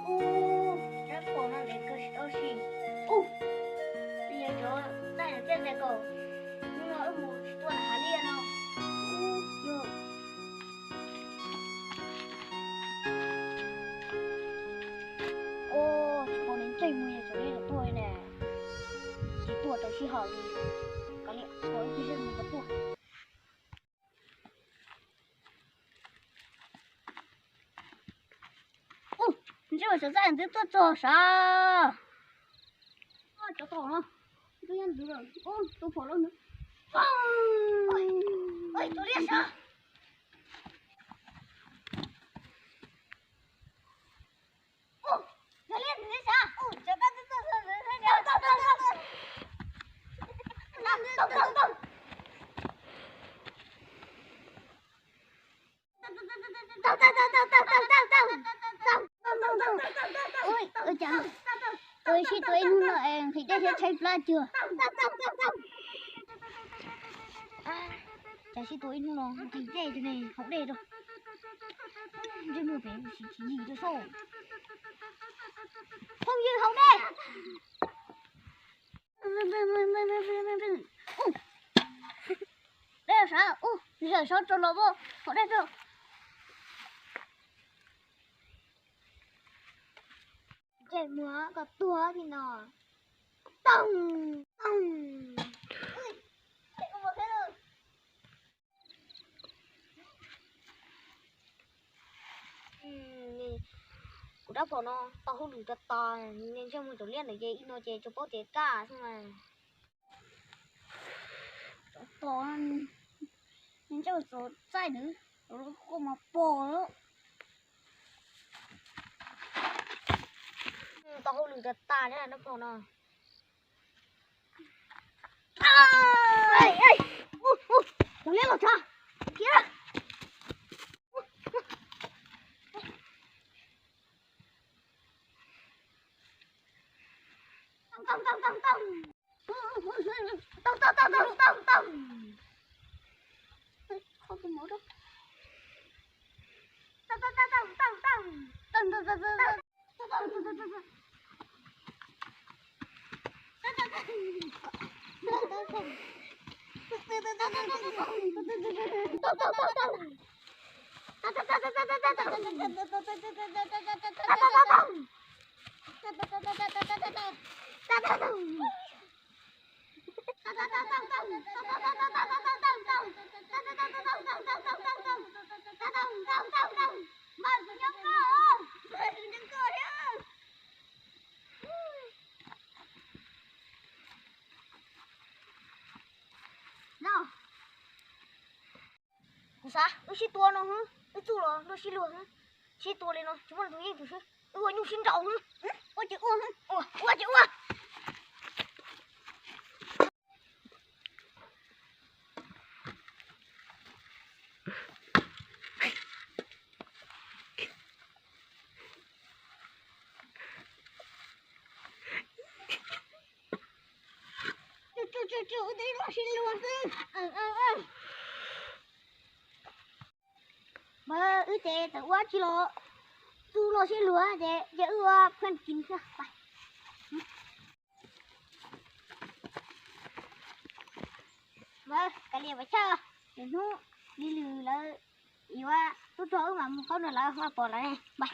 Ub, rab phom no ntev kawg tsis tau sim. Ub, yog cov txaij no thiaj ntev kawg. Hnub no wb mus tsis tuaj hav liaj no. Ub, yog. Ub, tsis pom nws ntsej muag yog cov liaj los tuaj li ne. Tsis tuaj rau sij hawm li. Kav liam, ua ib pliag seb nws puas tuaj. Ub, ntsej muag cov txaij ntawd twb tuaj txog sav. Cov tom no, twb nyob ntawd lawm. Ub, tus phom loj ntawd. Ua, cov liaj sav. Ua cas ua ib sij tuaj ib hnub no es nqhis dej thiab tshaib plab cuag. Cas sib tuaj ib hnub no nqhis dej rau ne, haus dej rau. Ntsej muag pem tsis yig rau soj. Phooj ywg, haus dej. Dej sav, ub, yawm sav tso los mus haus dej rau. Ntsej muag koj tuag li no. Toog, toog. Kuv rab phom no tau hauj lwm tas tas, ntsej muag cov liaj ntawd ces ib no ces tsuas paub tias kaj xwb mas. Tom, ntsej muag cov txaij ntawd, cov loj koj mas pom lawm. Tau hauj lwm tas tas na rab phom no. Cov liaj los tshaj kiag. Kuv xav wb sib tua no xwb, wb txuj los luag sib luag xwb. Sib tua li no tsis muaj leej twg yeej twg xwb, wb ua nyuj sib nraus xwb. Ua ces ua xwb, ua ces ua. Mas wb ces txawm ua tsis los, txuj luag sib luag ces cia wb ua pheej kis xwb. Mas kav liam pes tsawg, lwm hnub li lwm lawv yuav tub rog wb mam mus qhov no lawv mam pom lawv ne.